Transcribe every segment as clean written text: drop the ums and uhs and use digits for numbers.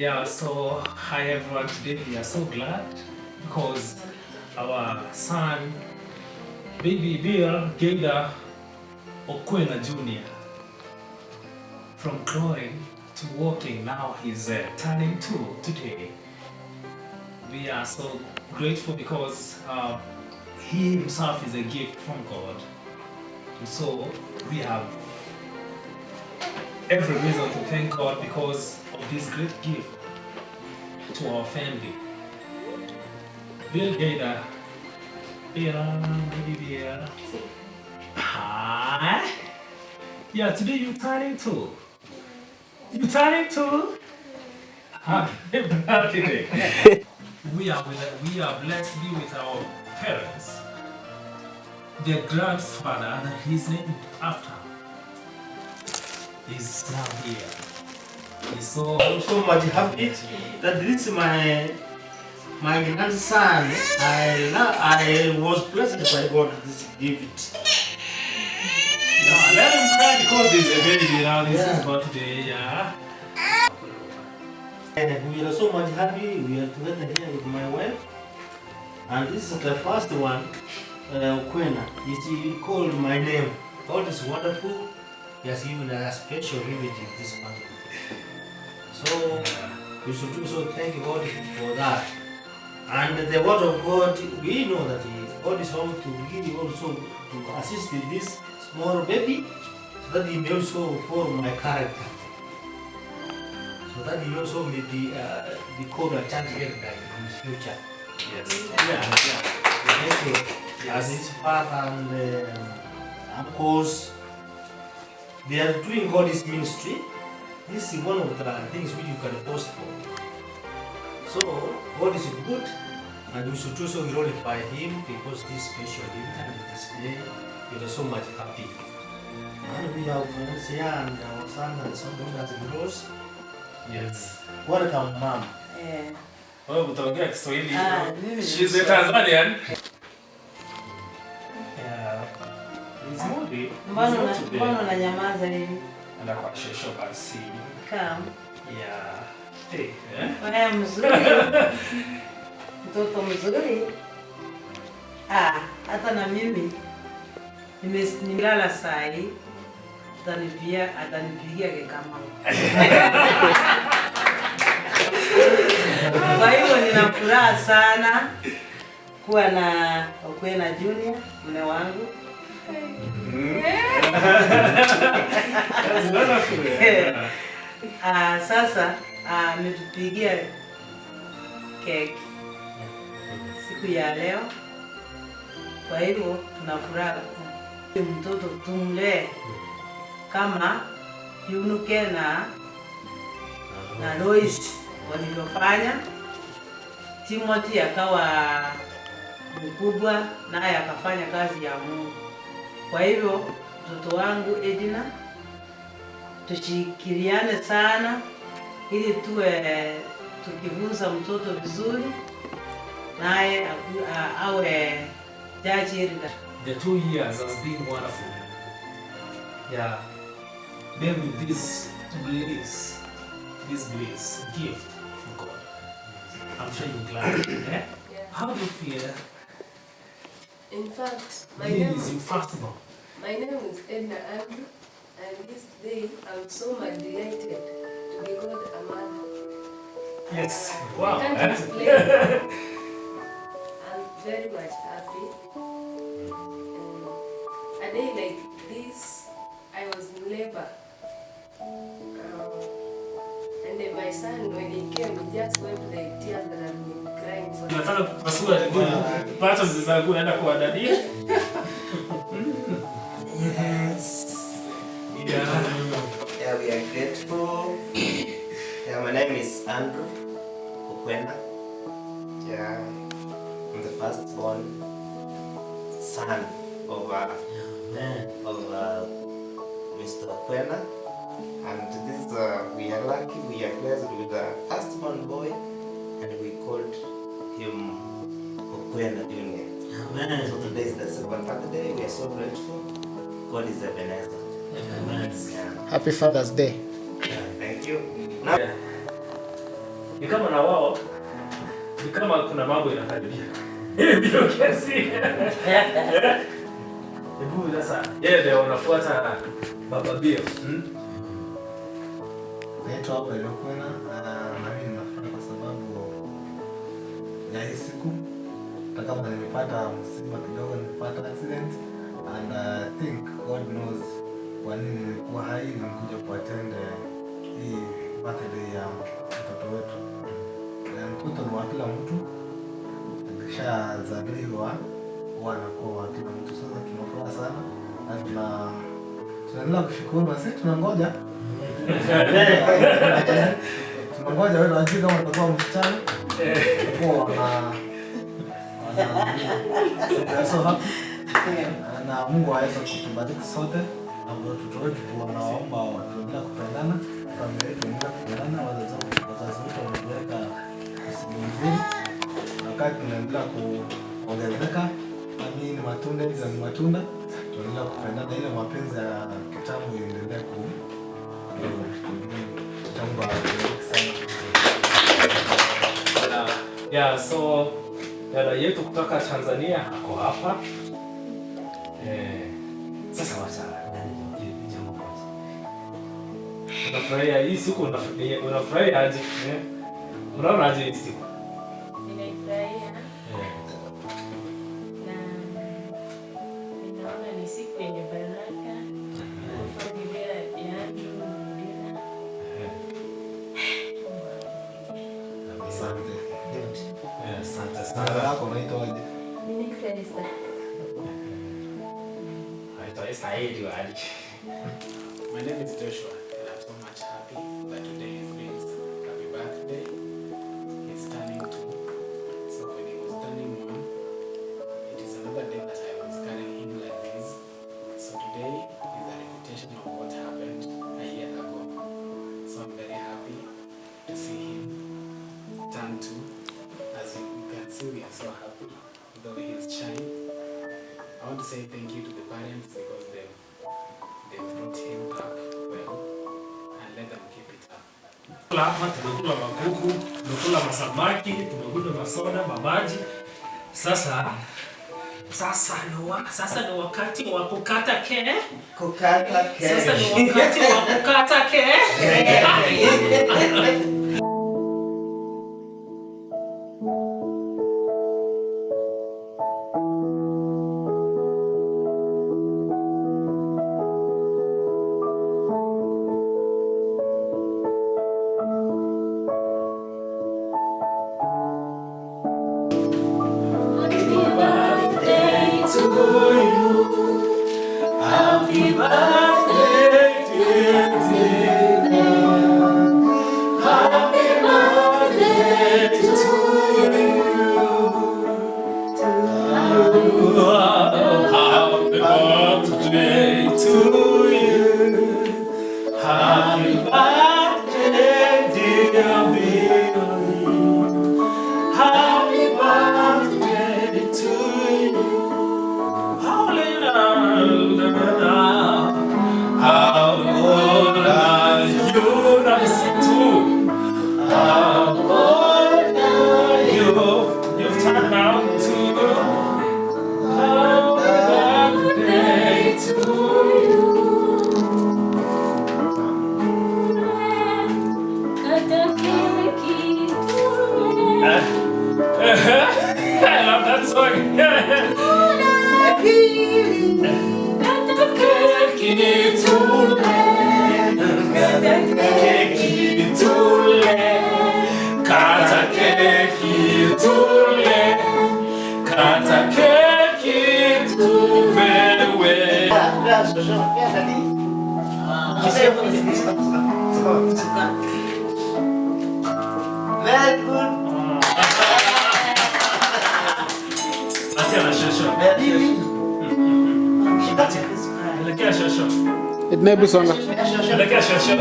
Yeah, so hi everyone. Today we are so glad because our son, baby Bill Gaither Okwenna Jr., from crawling to walking, now he's turning 2 today. We are so grateful because he himself is a gift from God. And so we have every reason to thank God because of this great gift to our family. Bill Gaither, Bill, baby Bill. Hi. Yeah, today you're turning 2. You turning 2? Happy birthday. We are blessed to be with our parents. Their grandfather that he's named after is now here. He's so I'm so much happy that this is my grandson. I was blessed by God this gift. Yeah, let him cry because he's a baby now. This is birthday, yeah. And we are so much happy. We are together here with my wife, and this is the first one, Okwenna. He called my name. God is wonderful. He has given a special privilege in this family. So we should also thank God for that. And the word of God, we know that God is going to give also to assist this small baby, so that he may also form my character. So that he also may be called a church elder in the future. Yes. Yeah, yeah. Thank you. As his father and uncles, they are doing God's ministry. This is one of the things which you can boast for. So God is good, and we should also glorify Him because this special event and this day we are so much happy. And we have friends here and our son and some daughters and girls. Yes. Welcome, Mom. Yeah. Wewe utaongea Kiswahili. Mimi ni She's a Mswahili. Tanzanian. Yeah. It's Moody. Mbona unanyamaza hivi? Enda kwa shosho basi. Come. Yeah. Hey, eh? Wewe mzuri. Mtoto mzuri. Hata na mimi nimelala saa hii. Atanipigia kama. Kwa hivyo nina furaha sana kuwa na Okwenna Junior mume wangu. That's wonderful. Yeah. Sasa ametupigia keki siku ya leo. Kwa hivyo tuna furaha. Mtoto tumlee kama Yunuke na Lois walivyofanya. Timothy akawa mkubwa naye akafanya kazi ya Mungu. Kwa hivyo mtoto wangu Edna, tushikiliane sana ili tuwe tukifunza mtoto vizuri naye awe jaji. The 2 years has been wonderful. Yeah. Then with this bliss gift from God. I'm sure you're glad. Eh? Yeah. How do you feel? In fact, my name is Edna Andrew, and this day I'm so much delighted to be called a mother. Yes. Wow. I can't explain. I'm very much happy. A day like this, I was in labor. And then my son, when he came, he just wiped the tears that I've been crying for. Nataka kupasua pata zangu naenda kwa dadi. Yes. Yeah. Yeah, we are grateful. Yeah, my name is Andrew Okwenna. Yeah, I'm the firstborn son of Mr. Okwenna. And this we are lucky, we are blessed with a firstborn boy, and we called him Okwenna Jr. Amen. So today is the second birthday. We are so grateful. God is Ebenezer. Amen. Yeah. Happy Father's Day. Yeah, thank you. Now, Yeah. Ni kama na wao ni kama kuna mambo inakaribia. Ndio kiasi. Hebu sasa yeye ndio anafuata Baba Bill. Naitwa Abel Okwena na mimi ninafurahi kwa sababu ya hii siku. Hata kama nilipata msiba kidogo, nilipata accident and I think God knows kwa nini nilikuwa hai na nikuja kuattend hii birthday ya mtoto wetu. Mtoto ni wa kila mtu, akishazaliwa huwa anakuwa wa kila mtu. Sasa tunafuraha sana na tunaendelea kushukuru, na sisi tunangoja tunangoja wewe wajui kama utakuwa msichana kwa wana so happy na Mungu aweze kutubariki sote na watoto wetu, wanaomba tuendelee kupendana, familia yetu endelee kupendana, wazazi wetu wametuweka msingi mzuri, wakati tunaendelea kuongezeka, na mimi ni matunda, hizi ni matunda, tuendelee kupendana, ile mapenzi ya kitambo iendelee kudumu. Mungu awabariki sana. Yeah, so dada yetu kutoka Tanzania ako hapa. Sasa wacha jambo moja. Unafurahia hii siku, unafurahia aje? Unaona aje hii siku? Ninaifurahia na ninaona ni siku yenye baraka. Familia ya Andrew na Dina. Asante. Asante Sana sana. yako unaitwa aje? Mimi naitwa Esther. Naitwa Esther Edward. My name is Joshua, and I'm so much happy that today is Bill's happy birthday. He's turning 2. So when he was turning 1, it is another day that I was carrying him like this. So today is a repetition of what happened a year ago. So I'm very happy to see him turn 2. As you can see, we are so happy, though he is shy. I want to say thank you to the parents because they've brought him up well, and let them keep it up. Kula hapa tumekula makuku, tumekula masamaki, tumekunywa masoda, mamaji. Sasa ni wakati wa kukata ke. Kukata keki. Sasa ni wakati wa kukata ke. Happy birthday, dear Tina. Happy birthday to you. Happy birthday to you. Happy birthday, dear Billy. Happy birthday to you. How old are you? Now listen to. How old are you? You've turned now to. Happy birthday to you. Kata keki tule. I love that song. Kata keki tule. Keki tule. Kata keki tule. Kata keki tupewe. Very good. Atia na shosho. Atia. Elekea shosho. Edna, songa. Elekea shosho.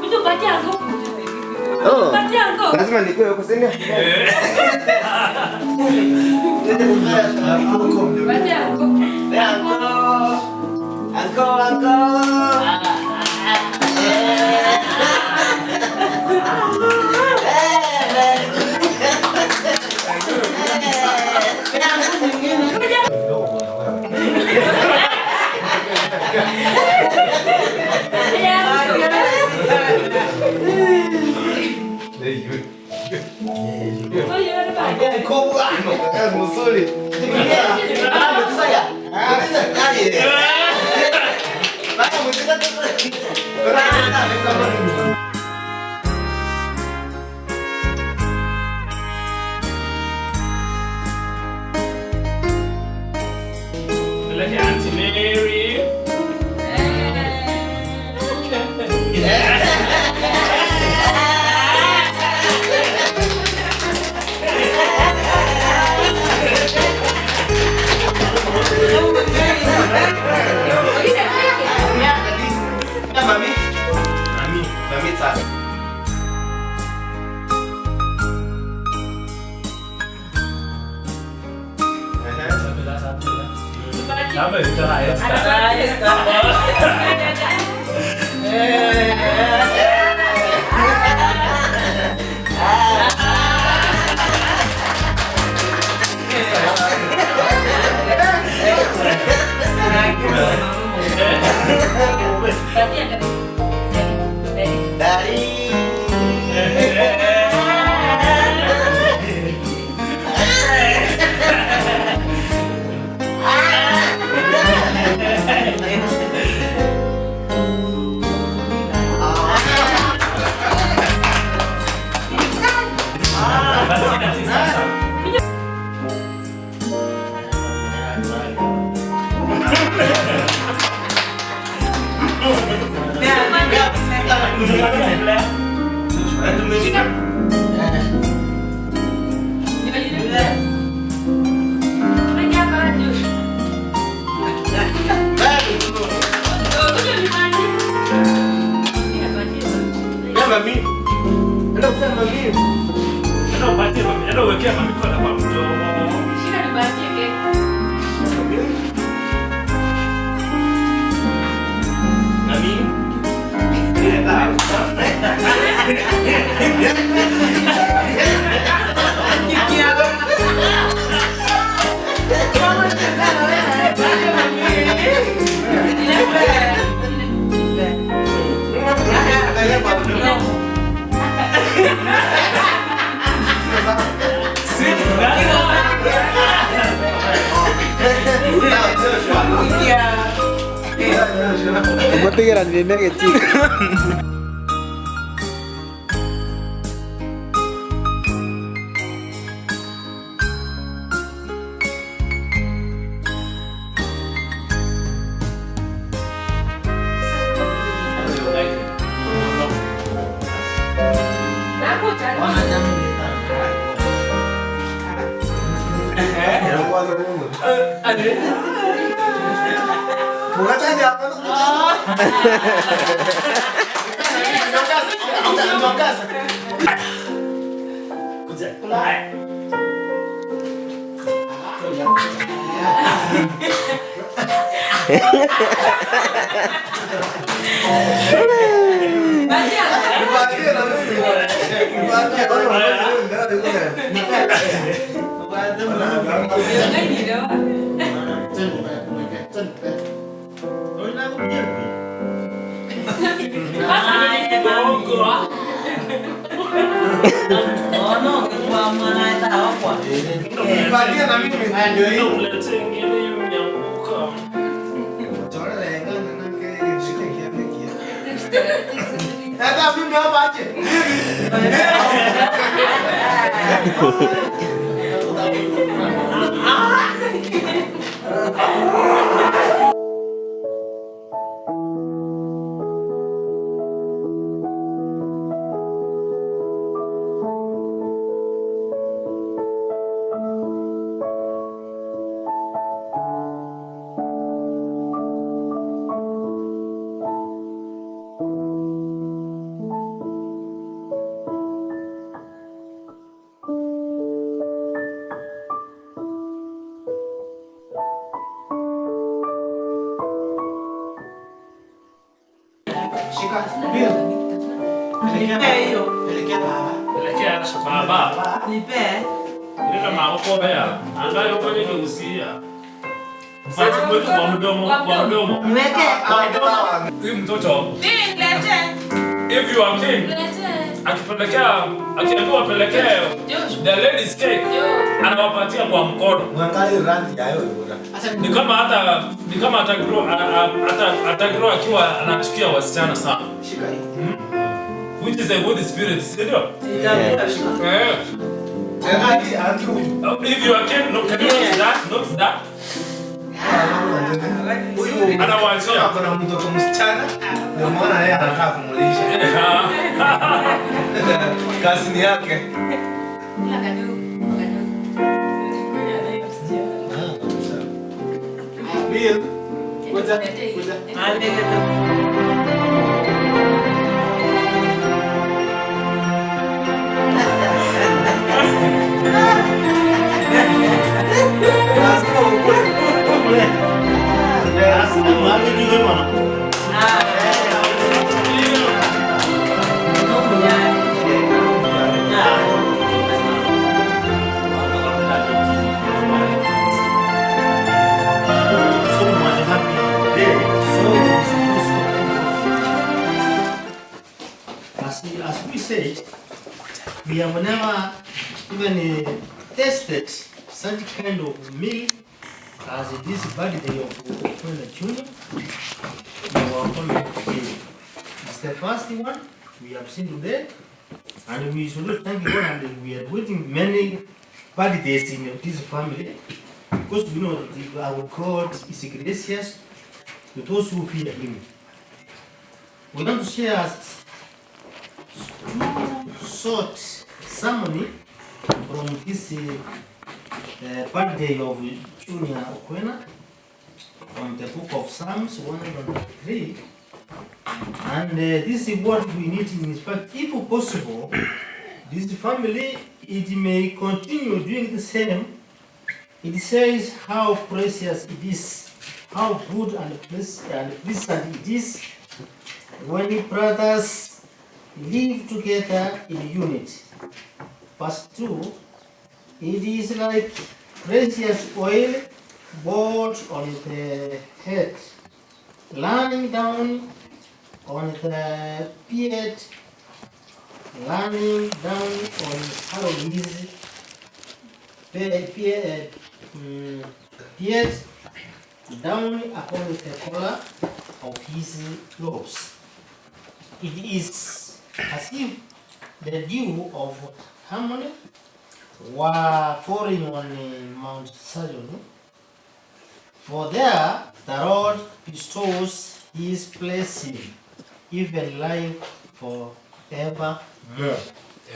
Utupatie ango. Oh. Utupatie ango. Lazima nikuwe huko, si ndio? Patie ango. Uncle. Uncle, uncle. Look at Auntie Mary. If you are king, Akipelekea, akiambiwa apelekee the ladies cake, anawapatia kwa mkono. Mwangalie rangi ya hiyo yura. Ni kama hata grow akiwa anachukia wasichana sana. Shika hii. Which is a good spirit, si ndio? Eh. Anti anti huyu. If you are can, no, can you notice that? Notice that? Huyu Anawaachia. ako na mtoto msichana, ndio maana yeye anataka kumulisha. Kazi ni yake. Ila kadogo, kadogo. Bill, kuja, kuja. Lazima ukule. Ukule. I'm happy to be one. So much happy today. So, so, so. As we said, we have never even tasted such kind of meal as this birthday of Okwena Junior. In our family today. It's the first one we have seen today, and we should thank God, and we are waiting many birthdays in this family because we know that our God is gracious to those who fear Him. We want to share us two short sermon from this birthday of Junior Okwena from the book of Psalms 103. And this is what we need. In fact, if possible, this family, it may continue doing the same. It says how precious it is, how good and pleasant it is when brothers live together in unity. Verse 2, it is like precious oil poured on the head, running down on the beard, running down on Aaron's beard, down upon the collar of his robes. It is as if the dew of Hermon were falling on Mount Zion. For there the Lord bestows his blessing, even life forevermore.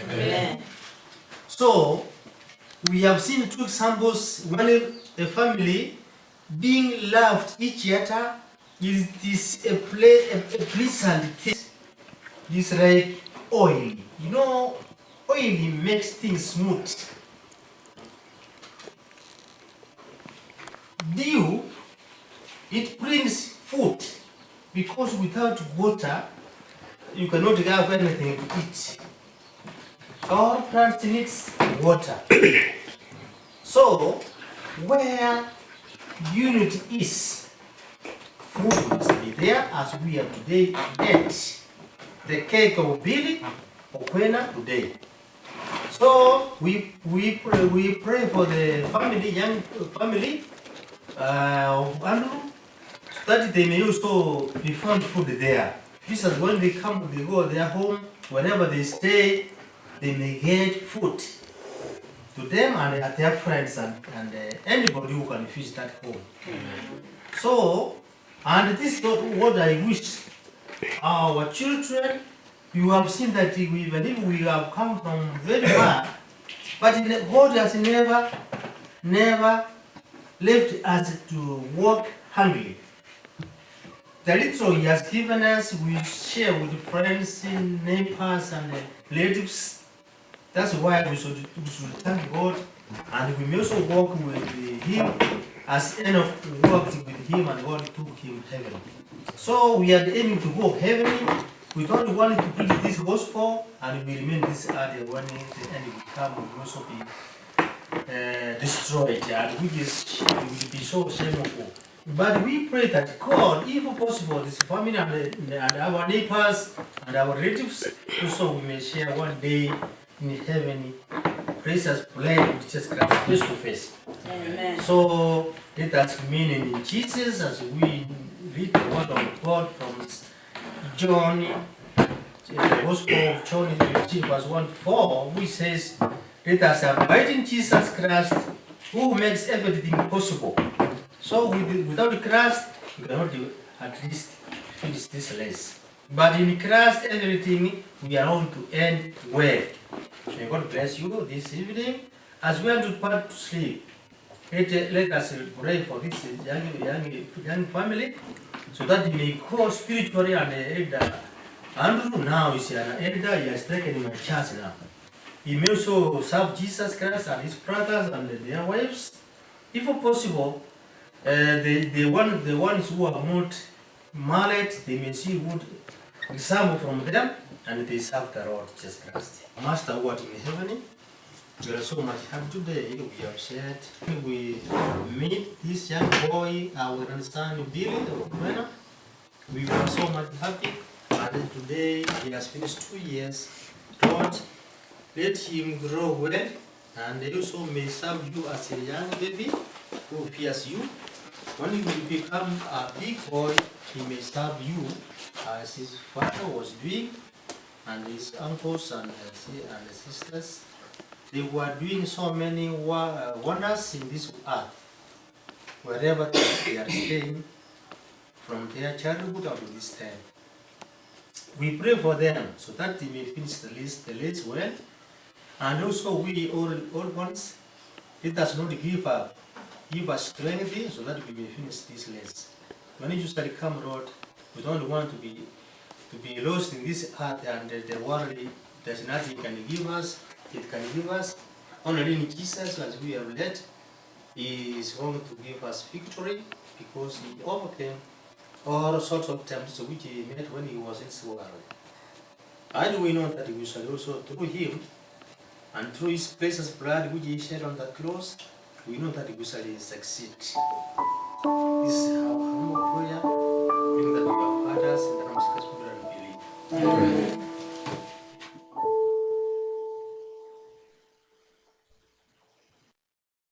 Amen. So we have seen two examples when a family being loved each other is this a pleasant thing. This like oil. Oil makes things smooth. Dew, it brings food, because without water you cannot have anything to eat. All plants needs water. So where unity is, food must be there, as we are today ate the cake of Billy Okwena today. So we pray for the family, young family of Andrew, so that they may also be found food there. This is when they come, they go their home, wherever they stay, they may get food to them and their friends and anybody who can visit that home. So, and this is what I wish our children. You have seen that even if we have come from very far, but God has never, never left us to walk hungry. The little He has given us, we share with friends, neighbors, and relatives. That's why we should thank God, and we may also walk with Him as Enoch walked with Him and God took him heaven. So we are aiming to go heaven. We don't want to preach this gospel and we remain this earth when the end will come, we will also be destroyed, and which is will be so shameful. But we pray that God, if possible, this family and our neighbors and our relatives, also we may share one day in heaven, precious blood with Jesus Christ face to face. Amen. So let us remain in Jesus as we read the word of God from John, the Gospel of John 15, verse 1-4, which says, let us abide in Jesus Christ, who makes everything possible. So without Christ, we cannot at least finish this race. But in Christ, everything we are going to end well. May God bless you this evening. As we are to part to sleep, let us pray for this young family, so that they may grow spiritually. And elder Andrew now is an elder. He has taken my church now. He may also serve Jesus Christ and his brothers and their wives. If possible, the ones who are not married, they may see good example from them, and they serve the Lord Jesus Christ. Master who art in heaven, we are so much happy today. We have said we meet this young boy, our grandson Billy Okwena. We were so much happy, and today he has finished 2 years. Lord, let him grow well, and also may serve you as a young baby who fears you. When he will become a big boy, he may serve you as his father was doing, and his uncles and sisters. They were doing so many wonders in this earth, wherever they are staying, from their childhood up to this time. We pray for them so that they may finish the list well. And also we all ones, let us not give up. Give us strength so that we may finish this list. When you shall come, Lord, we don't want to be lost in this earth, and the world there's nothing can give us. It can give us only in Jesus, as we have led, He is going to give us victory, because He overcame all sorts of temptations which He met when He was in this world. And we know that we shall also, through Him and through His precious blood which He shed on the cross, we know that we shall succeed. This is our humble prayer.